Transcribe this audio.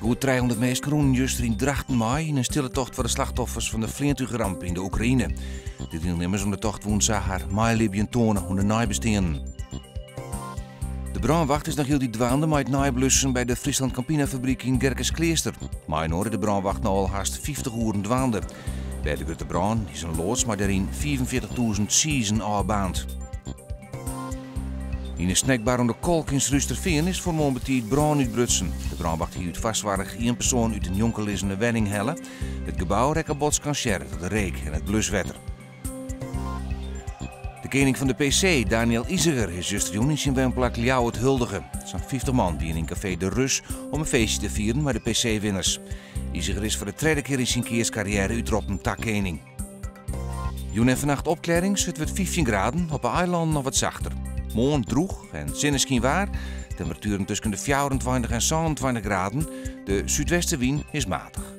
Goed 300 minsken rûnen juster yn Drachten mei yn in stille tocht foar de slachtoffers fan de fleantúchramp yn de Oekraïne. De dielnimmers oan de tocht woenen sa har meilibjen toane oan de neibesteanden. De brânwacht is noch hieltyd dwaande mei it neiblussen by de Friesland Campina fabryk yn Gerkeskleaster. Mei-inoar is de brânwacht no al hast 50 oeren dwaande. By de grutte brân is in loads mei dêryn 45.000 tsizen ôfbaarnd. Yn in snackbar oan de Kolk yn Surhústerfean is fan 'e moarn betiid brân útbrutsen. De brânwacht hie út foarsoarch ien persoan út de njonkenlizzende wenning helle. It gebou rekke bot skansearre troch de reek en it bluswetter. De kening fan de PC, Daniël Iseger, is justerjûn yn syn wenplak Ljouwert huldige. Sa'n 50 man wiene yn kafee De Rus om in feestje te fieren mei de PC-winners. Iseger is foar de tredde kear yn syn keatskarriêre útroppen ta kening. Jûn en fannacht opklearrings, it wurdt 15 graden, op 'e eilannen noch wat sachter. Moarn drûch en sinneskynwaar, temperatueren tusken de 24 en 27 graden. De súdwestewyn is matich.